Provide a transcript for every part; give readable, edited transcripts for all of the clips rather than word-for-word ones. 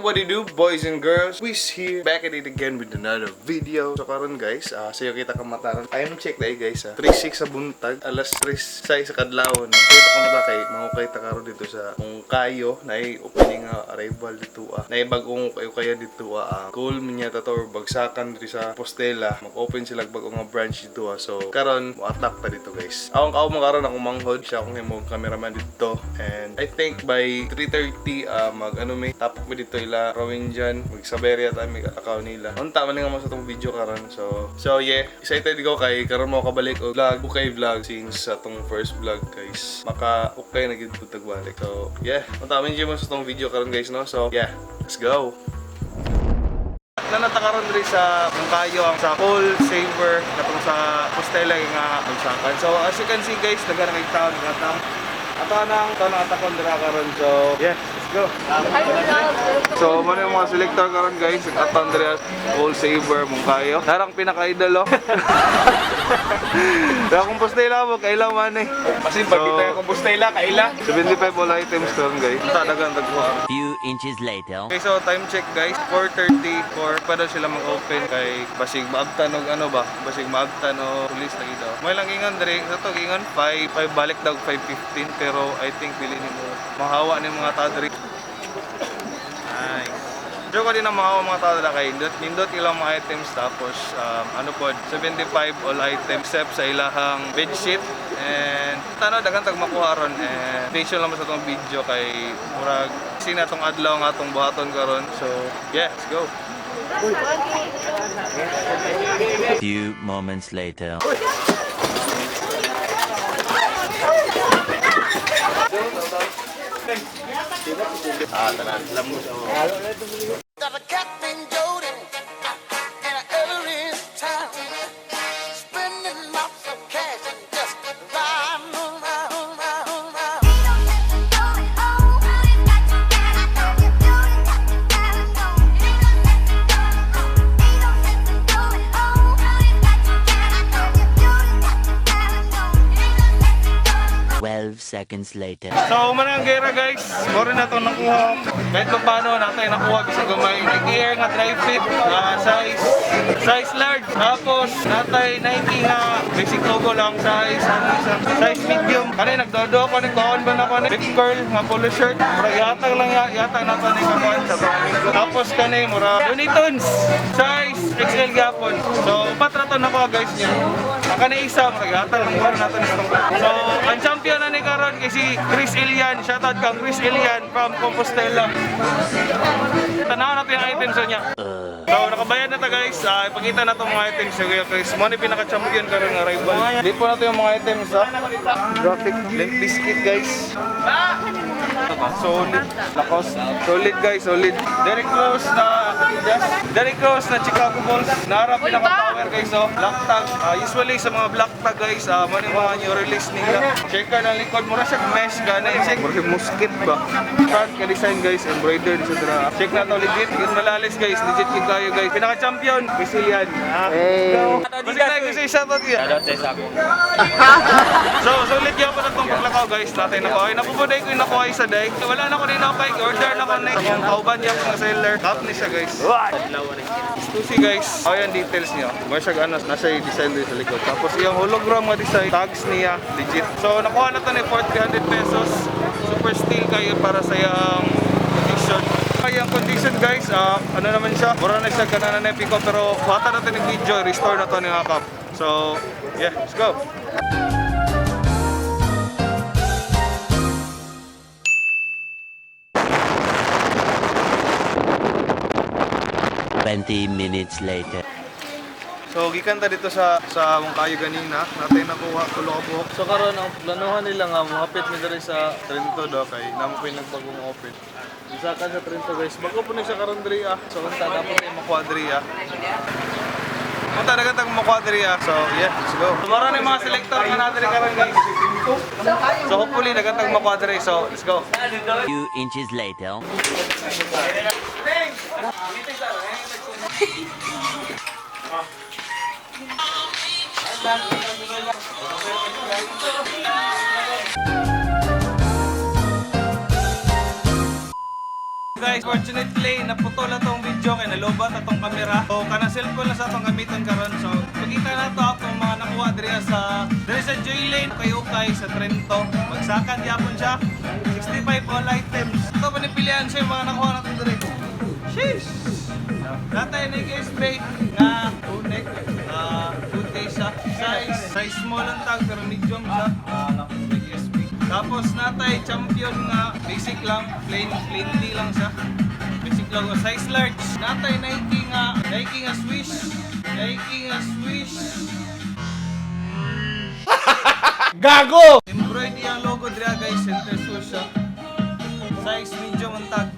What do you do, boys and girls? Wiz here, back at it again with another video. So karon guys, sayo kita kamataran. Time check dahil guys, ah. 3:06 sa buntag, alas 3 sa isa kadlawon. No? Kita kamata kay mangukay ta karon dito sa Monkayo, naay opening nga arrival dito ah. Naay bag-ong kayo kaya dito ah. Goal minya ta to or bagsakan dito sa Postela. Mag-open sila bag-ong nga branch dito ah. So karon mo-attack ta dito, guys. Akong kaw mo karon akong manghod, siya akong himong cameraman dito. And I think by 3:30 mag ano may tapok mi dito ila Rowin dyan, magsaberya ta mi kalakaw nila. Unta man nga mo sa tong video karon. So yeah, excited ko kay karon mo kabalik og vlog, okay vlog since sa tong first vlog guys. Maka okay na gid pud tagbalik. So yeah, unta man mo sa tong video karon guys, no. So yeah, let's go. Nanata karon diri sa Monkayo ang sa Cool Saver katong sa Postela nga bagsakan. So as you can see guys, daghan na kay tao naghatang. Ato nang to na atakon dira karon. So yeah, let's go. So mo na yung mga selector karon guys, nag-aton diri Cool Saver Monkayo. Narang pinaka-idol oh. Kaya kung Postela mo kailang man eh. Kasi pag kita yung Compostela, kaila. 75 all items karon guys. Ta dagan tagkuha. Few inches later. Okay, so time check guys, 4:34 pa daw sila mag-open kay basig maabtan og ano ba? Basig maabtan o pulis lagi daw. May lang ingon diri, sa to ingon 5, 5 balik daw 5:15 pero I think dili nimo mahawa ni mga tao diri. Nice. Sure ko din ang mga tao dira kay nindot, nindot ilang mga items tapos ano pod 75 all items except sa ilahang bedsheet and tano daghan tag makuha ron and station lang mo sa tong video kay murag sina tong adlaw nga atong buhaton karon. So yeah, let's go. Few moments later. Got a cat named Jody, and an every town, spending lots of cash and just riding around, round, round. 12 seconds later. So, man ang gera guys. Moro na itong nakuha. Kahit pa paano natin nakuha bisag gamay. Nike Air nga dry fit na size large. Tapos natay Nike nga basic logo lang size ano isa, size medium. Kani nagdodo ako ni kuan ba na ko ni Rip Curl nga polo shirt. Mura yatag lang ya, yatag na to ni kakuan sa tong amigo. Tapos kani mura Looney Tunes size XL gyapon. So, upat ra to nakuha guys niya. Ang kani isa mura yatag lang kuha nato ni itong. So, ang champion na ni karon kay si Chris Elian. Shoutout kang Chris Elian from Compostela. Tanaw natin yung items niya. So, nakabayad na ta guys. Ipakita na itong mga items si Kuya Chris. Mo ni pinaka-champion karon nga rival. Di po natin yung mga items ha. Graphic Limp Bizkit guys. Solid. Lacoste. Solid guys, solid. Derrick Rose na Adidas. Derrick Rose na Chicago Bulls. Nara pinaka-power guys oh. Black tag. Usually sa mga black tag guys, mo ni mga new release nila. Checker ng likod mura siya mesh gana. Check. Mura siya musket ba? Front ka design guys, embroidered sa dra. Check na to legit. Legit malalis guys, legit yun kayo guys. Pinaka-champion, Brazilian. Ah. Hey. Basta tayo kasi shoutout niya. So, sulit yan pa na itong paglakaw guys natin nakuha. Ay, napupuday ko yung nakuha isa day. Wala na ko rin ako order na ko na yung kauban niya mga seller. Cup ni siya guys. Stussy guys. Oh, yan details niya. May siya ano, nasa yung design din sa likod. Tapos yung hologram nga design, tags niya, legit. So, nakuha na to ni for 300 pesos. Super steel kayo para sa iyang condition. Ay, ang condition guys, ano naman siya, mura na siya kanana na ko pero kuha natin yung video, restore na to ni mga cup. So, yeah, let's go. 20 minutes later. So gikan ta dito sa Monkayo ganina, natin nakuha tulo ka buhok. So karon ang planuhan nila nga mohapit mi diri sa Trento do kay namo pa yung nagbagong open. Isa ka sa Trento guys. Bago po ni siya karon diri ah. So unta dapat ay makuha diri ah. Unta dagat ang makuha diri ah. So yeah, let's go. So mara na yung mga selector nga natin karon guys. So hopefully dagat ang makuha diri. So let's go. Few inches later. guys, fortunately naputol na tong video kay nalobat atong kamera. So kanang cellphone lang sa atong gamiton karon. So pakita na to atong mga nakuha diri sa Joy Lane kay Ukay sa Trento. Bagsakan gyapon siya. 65 all items. Ito pa pilihan siya yung mga nakuha natin diri. Sheesh! Natay ni SB nga tunic, 2K siya. Size small ang tag pero medium siya. Big SB. Tapos natay champion nga basic lang, plain plain tee lang siya. Basic logo, size large. Natay Nike nga swish. Nike nga swish. Gago! Embroidery ang logo dira guys, center swoosh siya. Size medium ang tag.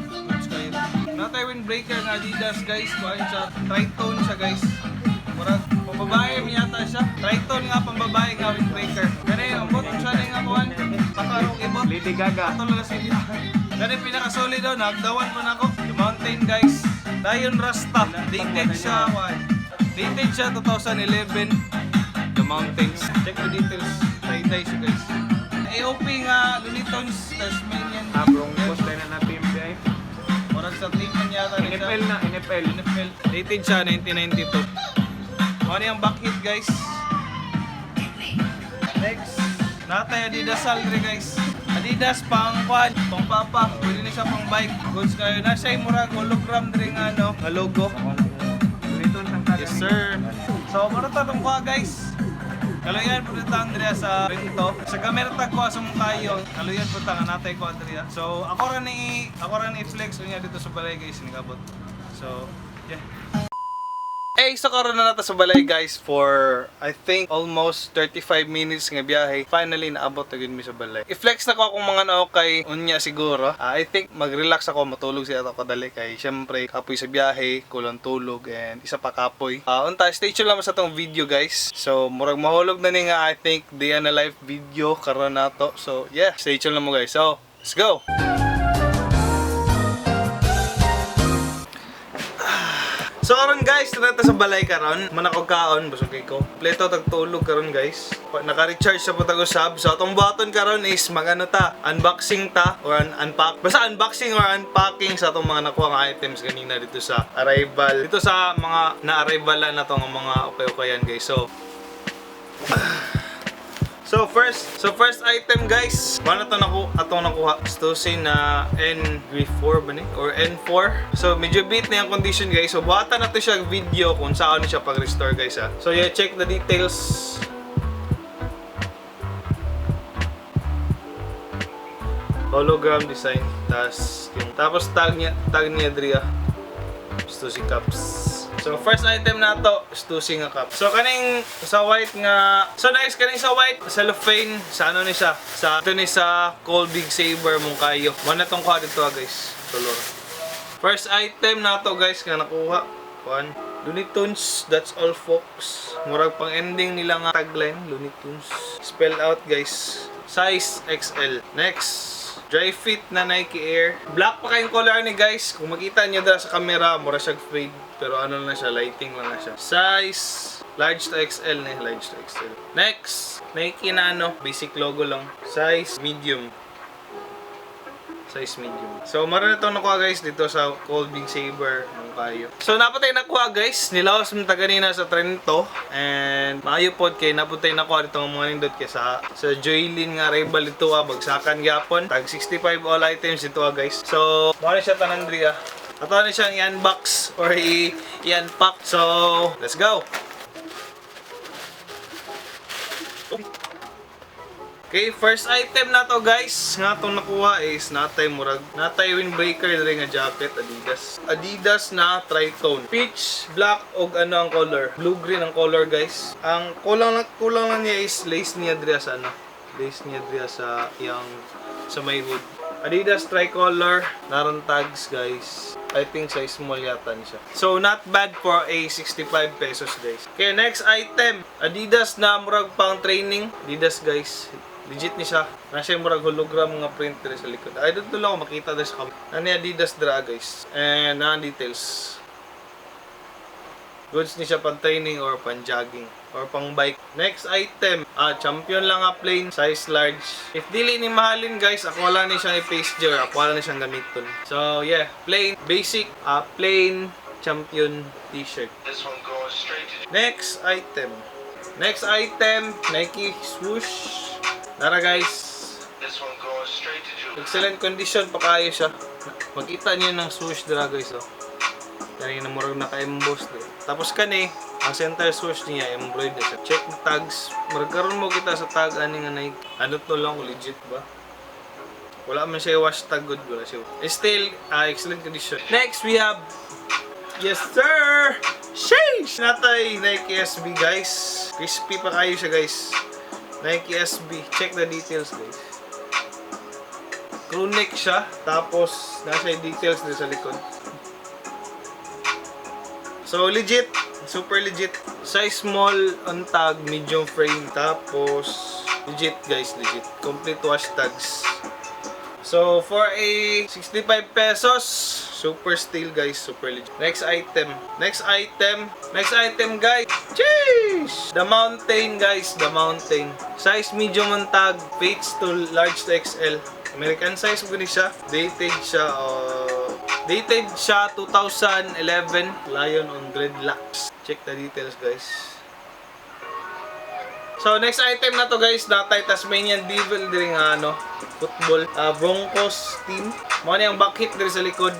Goods kayo. Natay windbreaker nga Adidas guys, kuan siya, tritone siya guys. Murag pambabae mi yata siya. Tritone nga pambabae nga windbreaker. Kani ambot siya ni nga kuan. Pakarong ibot. Lady Gaga. Ato lang siya. Kani pinaka solid daw, nagdawan pa nako. The Mountain guys. Lion Rasta. Dated siya kuan. Dated siya 2011. The Mountains. Check the details. Tie-dye siya guys. AOP nga Looney Tunes Tasmanian. Broncos tayo na na team day. Murag sa team man yata ni siya. NFL na, NFL. NFL. Dated siya 1992. Ano yung back hit guys? Next. Natay Adidas Salre guys. Adidas pang kwan, pang papa, pwede na siya pang bike. Goods kayo. Na siya murag hologram diri nga ano, nga logo. Dito ang tag. Yes sir. So, muna ta tong kuha guys. Kaluyan po ta Andrea sa Rento. Sa kamera tag kuha sa mong kayo. Kaluyan po ta nga natay ko Andrea. So, ako ra ni flex unya dito sa balay guys nigabot. So, yeah. Eh, so karon na nata sa balay guys for I think almost 35 minutes nga biyahe. Finally naabot na gud mi sa balay. I-flex na ko akong mga naokay unya siguro. I think mag-relax ako, matulog siya ako kadali kay syempre kapoy sa biyahe, kulang tulog and isa pa kapoy. Unta stay tuned lang sa tong video guys. So murag mahulog na ni nga I think day na life video karon nato. So yeah, stay tuned lang mo guys. So, let's go. So karon guys, nata sa balay karon, manakog kaon, busog kay ko. Pleto tagtulog karon guys. Naka-recharge sa putag usab. So atong button karon is magano ta, unboxing ta or unpack. Basta unboxing or unpacking sa atong mga nakuha nga items ganina dito sa arrival. Dito sa mga na-arrivalan na to nga mga okay-okayan guys. So first item guys, wala to naku atong nakuha. Stussy na NV4 ba ni or N4. So medyo beat na yung condition guys. So buhatan na to siya video kung saan siya pag-restore guys ha. So yeah, check the details. Hologram design. Tas, yung, tapos tag niya diri ah. Stussy cups. So first item na to, Stussy nga cup. So kaning sa white nga, so nice kaning sa white cellophane sa ano ni siya? Sa ito ni sa Cold Big Saver mong kayo. Mo na tong kuha dito ah, guys. Color. First item na to guys nga nakuha. Kuan. Looney Tunes, that's all folks. Murag pang ending nila nga tagline, Looney Tunes. Spell out guys. Size XL. Next, dry fit na Nike Air. Black pa kayong color ni guys. Kung makita niyo dira sa camera, mura siya fade. Pero ano na siya, lighting lang na siya. Size large to XL na, large to XL. Next, Nike na ano, basic logo lang. Size medium. Size medium. So, meron na itong nakuha guys dito sa Cold Big Saber ng kayo. So, napatay nakuha guys. Nilawas mo ta ganina sa Trento. And maayo pod kay naputay nakuha dito ng mga nindot kay sa Joylin nga rival dito ah, bagsakan gyapon. Tag 65 all items dito ah, guys. So, mao na siya tanan diri ah. Ato na siyang i-unbox or i-unpack. So, let's go! Okay, first item na to guys. Nga itong nakuha is natay murag. Natay windbreaker diri nga jacket Adidas. Adidas na tritone. Peach, black og ano ang color? Blue green ang color guys. Ang kulang lang niya is lace niya diri sa ano. Lace niya diri sa iyang sa may hood. Adidas tricolor, naron tags guys. I think size small yata ni siya. So not bad for a 65 pesos guys. Okay, next item. Adidas na murag pang training. Adidas guys. Legit ni siya. Nasa yung murag hologram nga print diri sa likod. I don't know lang kung makita diri sa camera. Ano yung Adidas dra guys. And na details. Goods ni siya pang training or pang jogging or pang bike. Next item, champion lang nga plain, size large. If dili ni mahalin guys, ako wala ni siyang i-face jar, ako wala ni siyang gamiton. So yeah, plain, basic, plain champion t-shirt. Next item. Next item, Nike swoosh. Tara guys. Excellent condition pa kayo siya. Makita niyo ng swoosh dira guys oh. Kani na murag naka-emboss dira. Tapos kani, ang center swoosh niya embroidered siya. Check the tags. Murag karon mo kita sa tag ani nga Nike. Ano to lang legit ba? Wala man siya wash tag good wala siya. Still excellent condition. Next we have, yes sir! Sheesh! Natay Nike SB guys. Crispy pa kayo siya guys. Nike SB. Check the details guys. Crew neck siya. Tapos nasa yung details din sa likod. So legit. Super legit. Size small on tag, medium frame. Tapos legit guys, legit. Complete wash tags. So, for a 65 pesos, super steal guys, super legit. Next item. Next item. Next item guys. Cheese! The Mountain guys, The Mountain. Size medium on tag, fits to large to XL. American size mo ni siya. Dated siya, dated siya 2011. Lion on dreadlocks. Check the details guys. So next item na to guys, natay Tasmanian Devil diri nga ano, football, Broncos team. Mao ni ang back hit diri sa likod.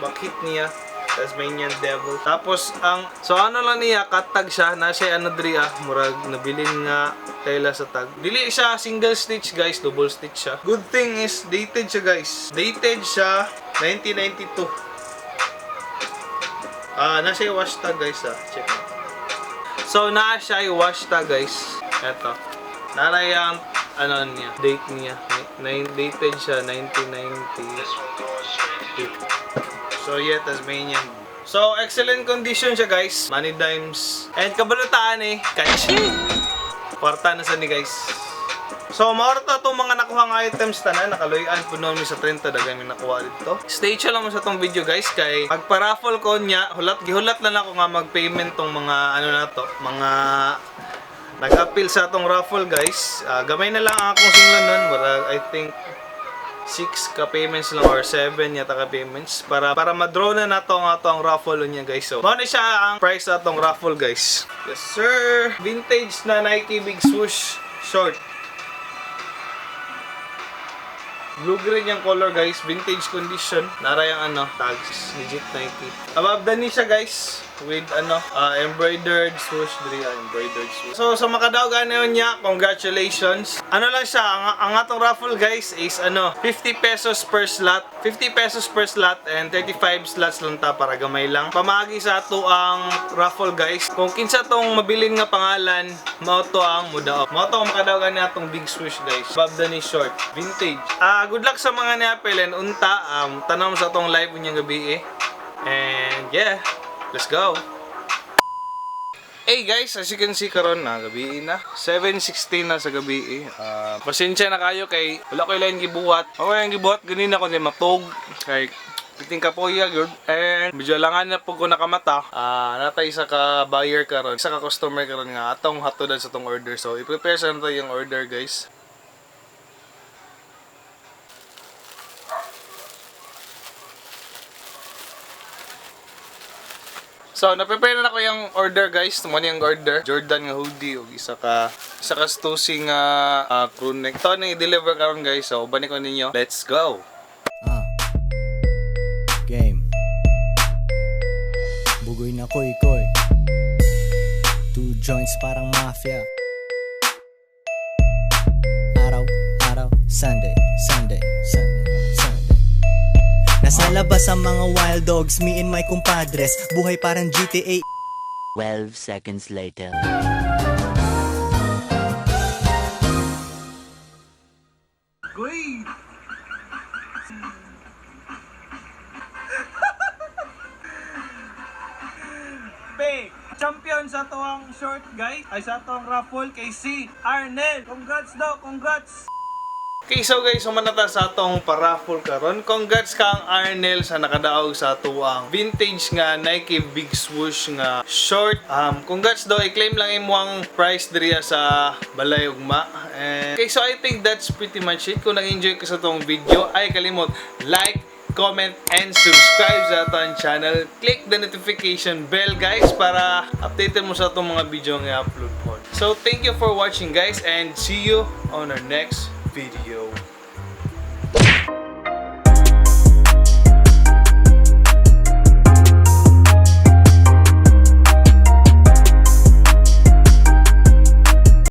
Back hit niya. Tasmanian Devil. Tapos ang so ano lang niya katag siya na siya ano diri murag nabilin nga tela sa tag. Dili siya single stitch guys, double stitch siya. Good thing is dated siya guys. Dated siya 1992. Nasa yung wash tag guys ah. Check mo. So, naa siya yung wash tag guys. Eto. Naray ang ano niya, date niya. Dated siya 1990. So, yeah, Tasmanian. So, excellent condition siya guys. Money dimes. And kabalutaan eh, catch. Kwarta na sa ni guys. So, maor to itong mga nakuha nga items tanan. Nakaluyan po noon mi sa 30, daghan mi nakuha dito. Stay tuned lang mo sa tong video guys kay pagpa-raffle ko niya, hulat gihulat lang ako nga mag-payment tong mga ano na to, mga nag-appeal sa atong raffle guys. Gamay na lang ang akong singlon nun. Wala, I think 6 ka payments lang or 7 yata ka payments para ma-draw na nato ang atong raffle niya guys. So, mao na siya ang price sa atong raffle guys. Yes sir. Vintage na Nike Big Swoosh short. Blue green yung color guys, vintage condition. Nara yung ano, tags, legit Nike. Above the knee siya guys, with ano, embroidered swoosh diri, embroidered swoosh. So sa makadaog ano niya, congratulations. Ano lang siya, ang atong raffle guys is ano, 50 pesos per slot. 50 pesos per slot and 35 slots lang ta para gamay lang. Pamagi sa ato ang raffle guys. Kung kinsa tong mabilin nga pangalan, mao to ang mudaog. Mao to ang makadaog ani atong big swoosh guys. Above the knee short, vintage. Good luck sa mga niapil and unta tanaw sa atong live unyang gabi eh. And yeah, let's go. Hey guys, as you can see karon na gabi na. 7:16 na sa gabi eh. Pasensya na kayo kay wala ko lain gibuhat. Ako yung gibuhat ganina ko di matug kay Piting kapoya gyud. And medyo langan na pug ko nakamata. Natay isa ka buyer karon, isa ka customer karon nga atong hatodan sa tong order. So i-prepare sa nato yung order guys. So, na-prepare na nako yung order guys. Tumo yung order. Jordan nga hoodie ug isa ka Stussy nga crew neck. Ito na i-deliver karon guys. So, uban ko ninyo. Let's go. Game. Bugoy na koy koy. Two joints parang mafia. Araw, araw, Sunday, Sunday, Sunday, Sunday. Nasa labas ang mga wild dogs, me and my compadres. Buhay parang GTA. 12 seconds later. Uy! P. Champion sa tuwang short guys ay sa tuwang raffle kay C. Arnel. Congrats daw, congrats. Okay, so guys, human na ta sa atong pa-raffle karon. Congrats kang Arnel sa nakadaog sa atoang vintage nga Nike Big Swoosh nga short. Congrats daw, i-claim lang imong prize diriya sa Balay Ugma. And, okay, so I think that's pretty much it. Kung nag-enjoy ka sa atong video, ay kalimot like, comment, and subscribe sa atong channel. Click the notification bell, guys, para updated mo sa atong mga video nga i-upload po. So thank you for watching, guys, and see you on our next video.